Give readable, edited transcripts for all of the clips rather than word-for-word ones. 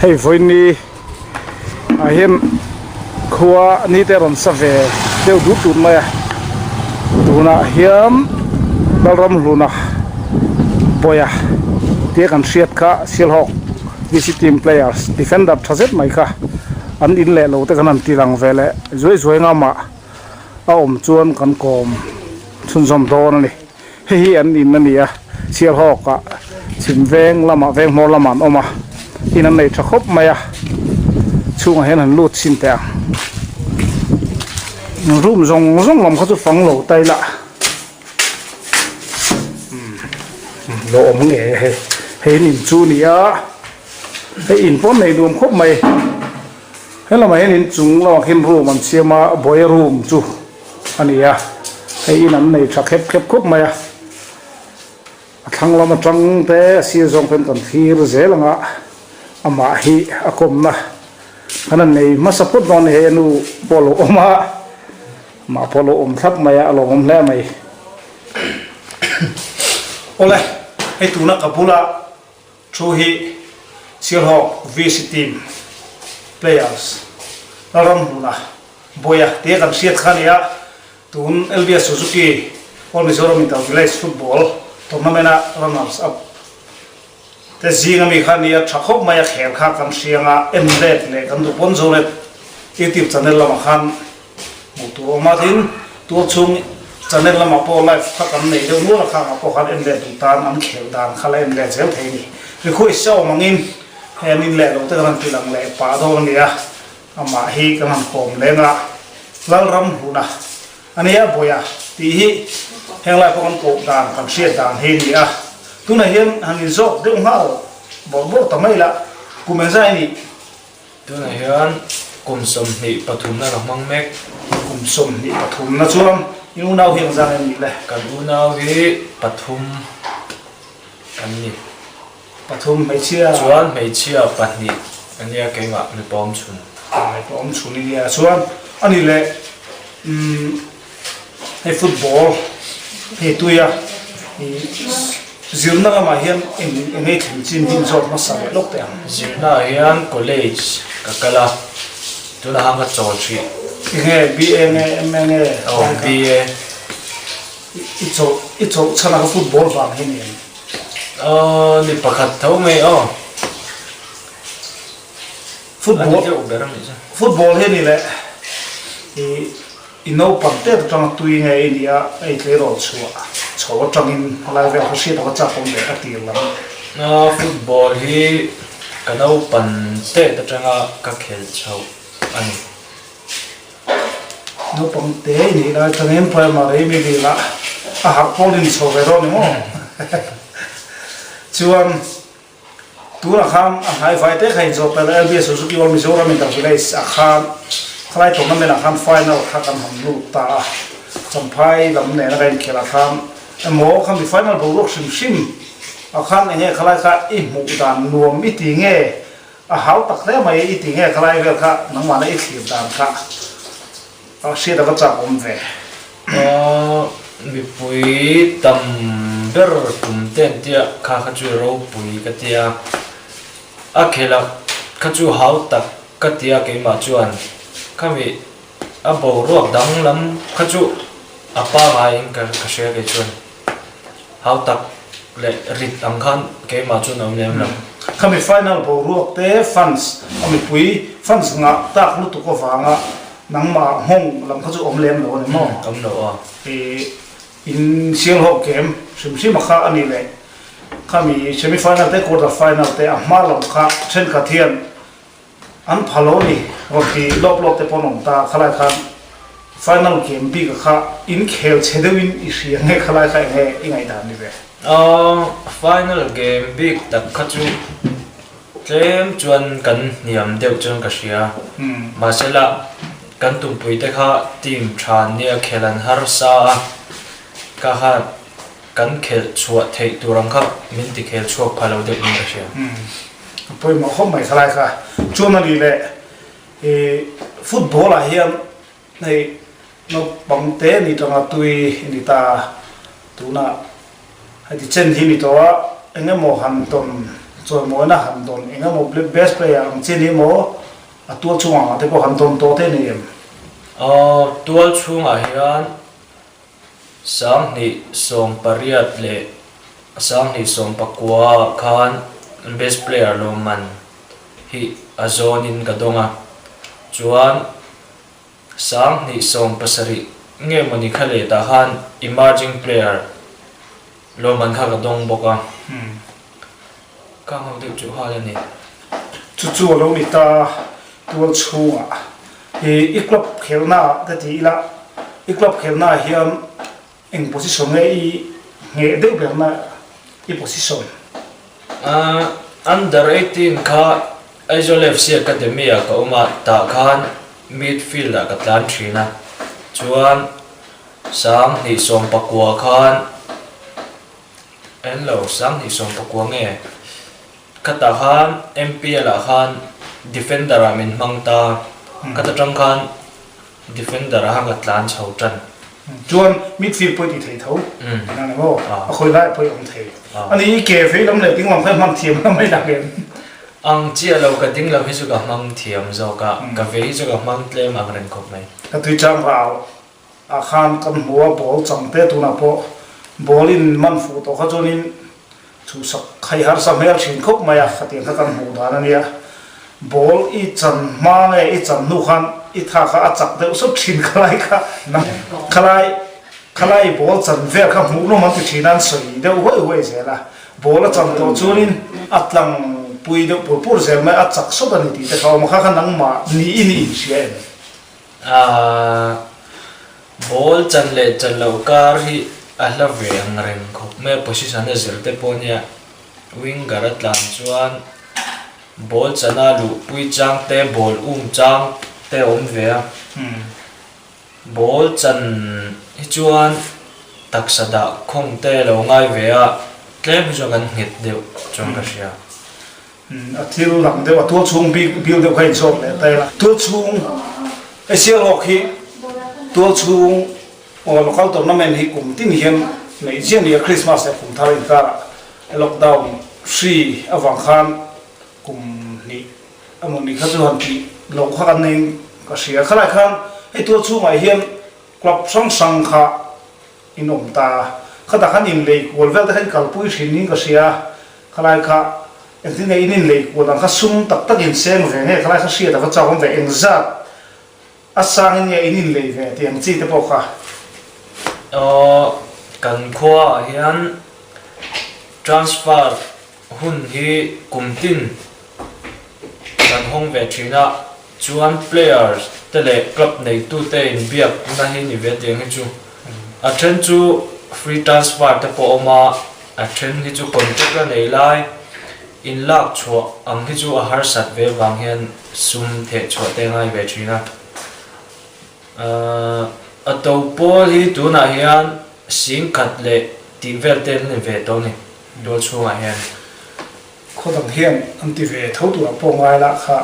Hei vawiin ah hian khua ni te a rawn sa ve deuh dut dut mai a tunah hian Lalramhluna Bawia tia kan hriat kha Sialhawk VC team players defender tha zet mai kha an in leh lo te kan han ti lang ve leh zuai zuai ngam a a awm chuan kan kawm chhunzawm dawn a ni. Hei hi an in a ni a, Sialhawk ah chhim veng lamah veng hmawr lamah an awm a, in an nei tha khawp mai a, chhungah hian han lut chhin teh ang. Room zawng zawng lam kha chu fang lo ta ila umm lo awm ngei a hei, hei an in chu a ni a, hei in pawh an nei nuam khawp mai, he lamah hian inchung lamah khian room an siam a, buai room chu. a ni a, hei in an nei tha khep khep khawp mai a, a thlang lam atang te a sir zawng ten kan thlir zel ang a, amah hi a kawmna khan a nei hmasa phawt dawn a ni, hei a nu pawh a lo awm a, amah pawh a lo awm thlap mai a, a lawmawm hle mai. Awle, hei tuna ka bula thu hi Sialhawk VC team players Lalramhluna Bawia tia kan hriat kha a ni a, tun LBS Suzuki All Mizoram Inter Village Football Tournament a runners up te zing ami kha a ni a, tha khawp mai a khel kha kan hriang a, en let leh kan duh pawn Zonet YouTube channel lamah khan hmuh tur awm a, tin tur chhung channel lamah pawh live kha kan nei deuh nual a, khangah pawh khan en let duh tan an khel dan kha la en let zel thei a ni. Request a awm angin hei an in leh lo te kan han ti lang leh pah dawn a ni a. Amah hi kan han kawm leng a, Lalramhluna a nia Bawia tih hi henglai pawh kan koh dan kan hriat dan hi a ni a, tunah hian han inzawk deuh nghal bawrh bawrh ta mai la, kum engzai a nih? Tunah hian kum 23 na ka hmang mek. Kum 23 na chuan i unau hi engzai a nih le? Kan unau hi pathum kan ni. Pathum hmeichhia. Chuan hmeichhia pahnih a nia keimah mipa awm chhun. Mipa awm chhun i nia chuan a ni leh umm hei football hei tui a ih zirna lamah hian eng eng ei thleng chin hi inzawt hmasa leh lawk teh ang. Zirna ah hian college ka kal a tunah khan ka chawl hrih. Enge BA nge MA nge? Aw BA. I chawlh i chawlh chhan a ka football vang hi ni em? Aw ni pakhat tho mai aw. Football football hi ani leh i i naupang tet atanga tui nge i nia hei tleirawl chhuah chho atangin helai vel kha hriat ava chak awm ve a tir lam. Football hi ka naupan tet atanga ka khel chho a ni. Naupang te i nih lai chuanin primary middle ah a harh pawl in chho ve dawn ni maw? Chuan tunah khan a hnai vai te kha inzawh pel a LBS Suzuki All Mizoram Inter Village ah khan khalai tournament ah khan final kha kan han lut ta a, Champhai lam nena ka inkhel ah khan emaw khami final boruak hrim hrim ah khan enge khalai kha i hmuh dan nuam i ti nge? A hau tak hle mai, i ti nge khalai vel kha nangmahna i thlir dan kha a hriat a va chak awm ve. Mipui tam ber tum te an tia kha kha chu ropui ka tia, a khelh kha chu hau tak ka tia keimah chuan khami a boruak danglam kha chu a pangaiin ka hria kei chuan. Hau tak leh rit ang khan keimah chuan a awm lem lo. Khami final boruak te fans a mipui fans ngah tak lutuk avanga nangmah nghawng lam kha chu awm lem lo a ni maw? Awm lo a. I in Sialhawk game hrim hrim a kha a ni leh khami semi final te quarter final te a hma lam kha thenkhat hian An pha lo ni, rawn ti lawp lawp te pawh an awm ta, khalai khan final game bik a kha in khel chhe deuh in i hria nge khalai kha enge i ngaihdan ni ve? Final game bik tak kha chu tlem chuan kan hniam deuh chuan ka hria, mahsela kan tumpui te kha team tha nia khel an harsa a, ka kha kan khelh chhuah theih tur ang kha min ti khel chhuak pha lo deuh in ka hria. A pawimawh khawp mai khalai kha. Chuan a ni leh i football ah hian hei naupang te ni tanga tui i ni ta a, tunah heti chen hi ni tawh a, eng emaw han tawn Chawimawina han dawn eng emaw best player ang chi ni emaw a tual chhungah te pawh han dawn tawh te ni em? Aw, tual chhungah hian 2018 leh 2019 ah khan best player lawmman hi a zawnin ka dawng a, chuan 2017 nge mawni kha letah khan emerging player Lawmman kha ka dawng bawk a, ka ngho deuh chu hal a ni. Chu chu a lo ni ta tual chhungah i i club khelna ah ka ti ila, i club khelna ah hian eng position nge i ngheh deuh berna i position? Under 18 kha Aizawl FC Academy ah ka awm a, tah khan midfield ah ka tlan thin a, chuan 2019 khan en lo, 2019 nge khatah khan MPL ah khan defender ah min hmang ta, khata tang khan defender ah khan ka tlan chho tan. Chuan midfield pawh i ti thei tho tihna ni maw? A khawi lai pawh i awm thei. Ani i ke vei lam leh ding lam kha i hmang thiam mai lang em? Ang chiah lo, ka ding lam hi chu ka hmang thiam zawk a, ka vei hi chu ka hmang tlem ang reng khawp mai. Ka tui chang rau. Ah khan kan hmu a ball chang te tunah pawh ball in man fuh tawh kha chuanin chhuhsak khai harsa hmel thin khawp mai a khatiang kha kan hmuh dan a nia ball i chan hma nge i chan hnu khan i tha kha a chak deuh sawt thin khalai kha khalai khalai ball chan vel kha hmuh nawm an ti thin a an sawi deuh huai huai zel a ball a chan tawh chuanin a tlang pui deuh pur pur zel mai a chak sawt a ni tih te kha a awm a kha kha nangmah niin i inhria em? Ahh ball chan leh chan loh kar hi a hla ve ang reng khawp mai a, position a zir te pawh ania winger a tlan chuan ball chana luhpui chang te ball um chang te a awm ve a, ball chan hi chuan taksa dah khawng te a lo ngai ve a, tlem hi chuan kan nghet deuh chuan ka hria. A thil dang deuh a tual chhung bik bil deuh kha inzawm leh ta ila. Tual chhung hei Sialhawk hi tual chhung aw local tournament hi kum tin hian neih chiah nia Christmas leh kum thar inkarah lockdown hri avang khan kum hnih emaw ni kha chu han tih loh kha kan nei ka hria. Khalai khan hei tual chhungah hian club hrang hrang kha in awm ta a, khatah khan inlei kual vel te kha in kalpui thin niin ka hria a, khalai kha engtin nge in inlei kual ang kha sum tak tak in seng ve nge khalai kha hriat a va chak awm ve engzat a sang in nge in inlei ve tih ang chi te pawh kha. Aw kan khua ah hian transfer hun hi kum tin kan hawng ve thin a, Chuan players te leh club neitute inbiakna hi ni ve tiang hi chu a then chu free transfer te pawh a awm a, a then hi chu contract a nei lai in lak chhuah ang hi chu a harsat ve vang hian sum theh chhuah te a ngai ve thin a. A to pawl hi tunah hian 10,000 leh tih vel te an ni ve tawh a ni tual chhungah hian. Khaw dang hian an ti ve tho turah pawh ngai lah kha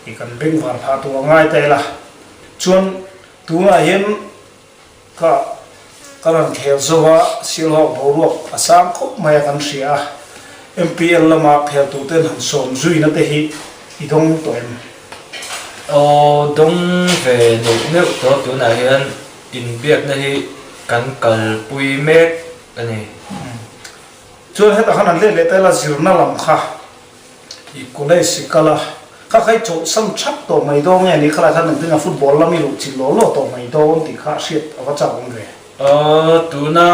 i kan bengvar phah tur a ngai ta ila. Chuan tunah hian ka ka rawn khel zo a, Sialhawk boruak a sang khawp mai a kan hria a, MPL lama khel turten han sawm zuina te hi i dawng tawh em? Aw dawng ve neuh neuh tawh tunah hian inbiakna hi kan kalpui mek a ni. Chuan hetah khan an let leh ta ila zirna lam kha i college i kal a, kha kha i chawlhsan thap tawh mai dawn nge ni khalai khan engtin a football lam i luh chilh law law tawh mai dawn tih kha a hriat a va chak awm ve. Tuna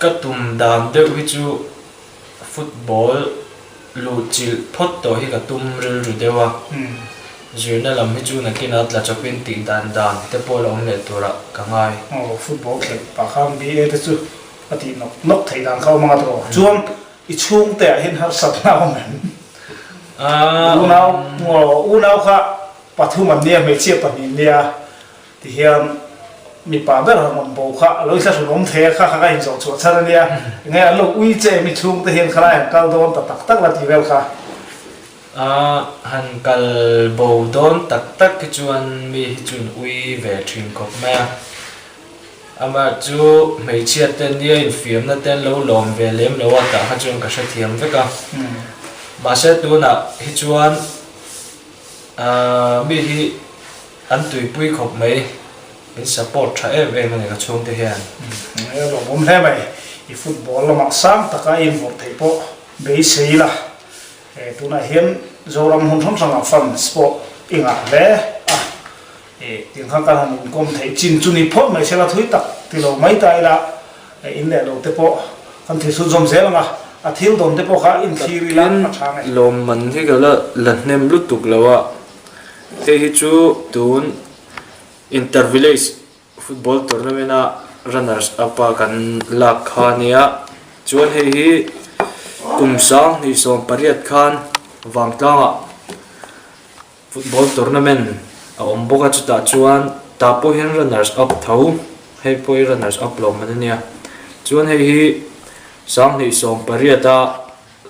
ka tum dan deuh hi chu football luh chilh phawt tawh hi ka tum rilru deuh a, zirna lam hi chu nakin a tla chawpin tih dan dan te pawh la awm leh turah ka ngai. Aw football khelh pah khan BA te chu A tih nawk nawk theih dan kha awm anga tawh. Chuan i chhungte ah hian harsatna a awm em? Unau unau kha pathum an nia hmeichhia pahnih an nia ti hian mipa ber han awm bo kha a lo thlahrun awm thei a kha kha ka inzawh chhuah chhan a nia. Enge an lo ui che em i chhungte hian khalai han kal dawn ta tak tak la ti vel kha. Han kal bo dawn tak tak hi chuan mi hi chu an ui ve thin khawp mai a. Amah chu hmeichhia te nia infiamna te an lo lawm ve lem lo a tah kha chuan ka hrethiam vek a. Mahse tunah hi chuan mi hi an tuipui khawp mai, min support tha em em a ni ka chhungte hian. E lawmawm hle mai, i football lamah sang taka i invawrh theih pawh beisei la. Tunah hian Zoram hmun hrang hrangah fans pawh i ngah hle a, tiang khan kan han inkawm theih chin chu ni phawt mai sela thui tak ti lo mai ta ila in leh lo te pawh kan thil chhun zawm zel ang a, a thil dawn te pawh kha inthlir ila a tha ngei. Lawmman hi ka la la hnem lutuk lo a, hei hi chu tun Inter Village Football tournament a runners up a kan lak kha ania, chuan hei hi kum 2018 khan Vangtlangah football tournament a awm bawk a, chutah chuan tah pawh hian runners up tho, hei pawh hi runners up lo man ania, chuan hei hi 2018 a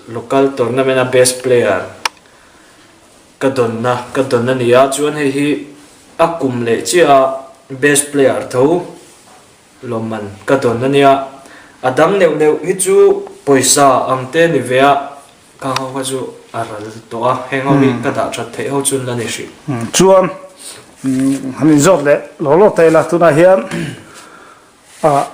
local tournament a best player. Ka dawnna ka dawn a ni a, chuan hei hi a kum leh chiah a best player tho lawmman ka dawn a nia, a dang neuh neuh hi chu pawisa ang te ni ve a, ka ho kha chu a ral tawh a, heng ho hi ka dah that theih ho chu la ni hrih. Chuan han inzawt leh law law ta ila tunah hian ah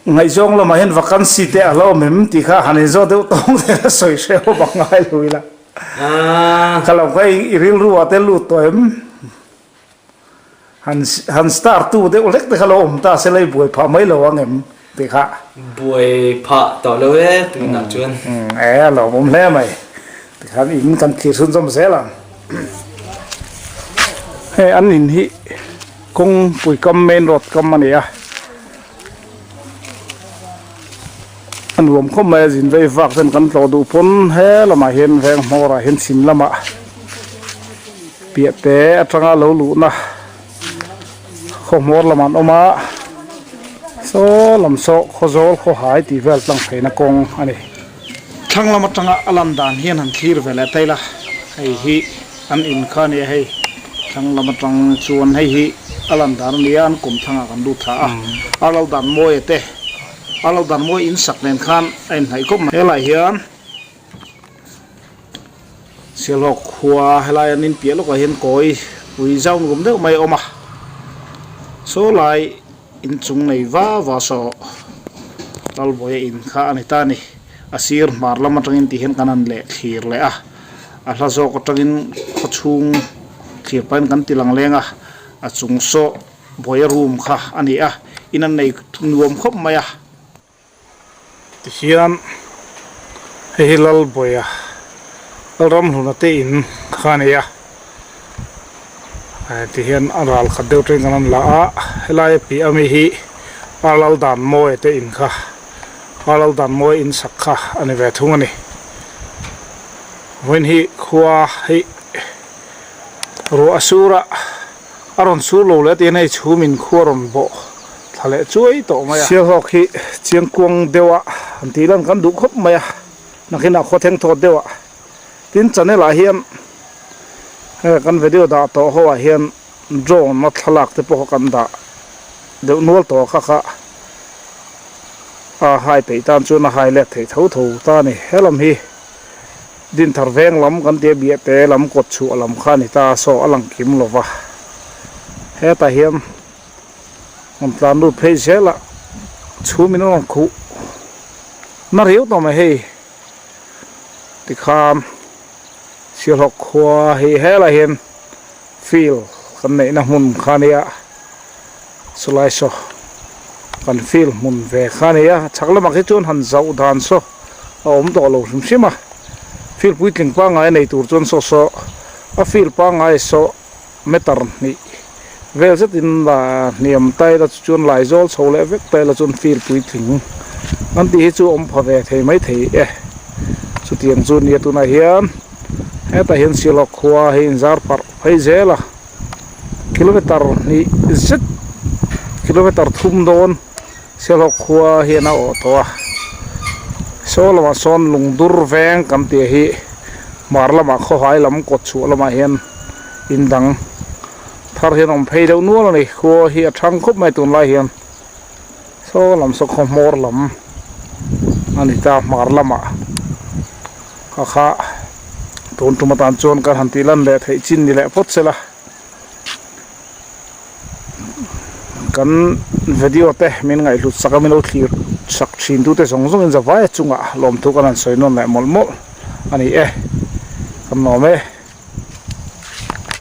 Ngaihzawng lamah hian vacancy te a la awm em tih kha han inzawt deuh tawng te la sawi hreh awm ang ngai lo ila. Ka lo kha i rilru ah te lut tawh em? Han han star tu deuh hlek te kha lo awm ta se la i buai phah mai lo ang em tih kha. Buai phah tawh lo e tunah chuan. E a lo awm hle mai. Tikhan in kan thlir chhunzawm zel ang. Hei an in hi kawngpui kam main road kam a ni a, a nuam khawp mai a zin vei vak ten kan tlawh duh pawn he lamah hian veng hmawr ah hian chhim lamah piah te atanga lo luhna khaw hmawr lamah an awm a saw lam saw khawzawl khawhai tih vel tlang pheina kawng a ni. Thlang lam atanga a lan dan hian han thlir ve leh ta ila, hei hi an in kha a nia hei, thlang lam atang chuan hei hi a lan dan a nia an kum thlangah kan lut thla a, a lo dan mawi te, a lo dan mawi in sak nen khan a inhnaih khawp mai. Helaiah hian Sialhawk khua helai an in piah lawkah hian kawi pui zau nuam deuh mai a awm a, saw lai. Inchung nei va va saw Lalbawi a in kha a ni ta a ni. A sir hmar lam atangin tih hian kan han leh thlir leh a, a hla zawk atangin khawchhung thlir pahin kan ti lang leng a, a chung saw Bawia room kha a ni a, in an nei nuam khawp mai a. Tihian hei hi Lalbawia Lalramhluna te in kha a ni a, tihian a ral khat deuh teng kan rawn la a, helai a piah ami hi Arlaldanmawia te in kha Arlaldanmawia in sak kha a ni ve thung a ni. Vawiin hi khua hi ruah a sur a. A rawn sur lo leh tiin hei chhum in khu a rawn bawh thla leh chuai tawh mai a. Sialhawk hi chiangkuang deuh a han tih lan kan duh khawp mai a, nakinah khaw thleng thawt deuh a. Tin channel ah hian hei kan video dah tawh ho ah hian drone a thlalak te pawh kha kan dah deuh nual tawh a kha kha a hai peih tan chuan a hai let theih tho tho ta a ni. Helam hi. Dinthar veng lam kan tia biahte lam kawt chhuah lam kha a ni ta a, saw a lang kim lo va. Hetah hian rawn tlan lut phei zel a, chhum in a rawn khuh na riau tawh mai hei. Tikhan Sialhawk khua hi helaiah hian field kan neihna hmun kha a nia, chulai saw kan field hmun ve kha a ni a, chhak lamah khi chuan han zauh dan saw a awm tawh lo hrim hrim a, field puitling pangngai a nei tur chuan saw saw a field pangngai saw meter hnih vel zetin la hniam ta ila chu chuan laizawl chho leh vek ta ila chuan field puitling an tih hi chu awm pha ve thei mai thei e chutiang chu nia tunah hian hetah hian Sialhawk khua hi inzar parh phei zel a kilometer hnih zet kilometer thum dawn. Sialhawk khua hian a awh tawh a, saw lamah sawn lungdur veng kan tih hi hmar lamah khawhai lam kawt chhuah lamah hian in dang thar hian a awm phei deuh nual a ni, khua hi a thang khawp mai tunlai hian saw lam saw khaw hmawr lam a ni ta hmar lamah. Kha kha tun tum atan chuan kan han tih lan leh theih chin ni leh phawt sela. Kan video te min ngaihhlut sak a min lo thlir sak thin tute zawng zawng in zavai a chungah lawmthu kan han sawi nawn leh mawlh mawlh a ni e. Kan lawm e.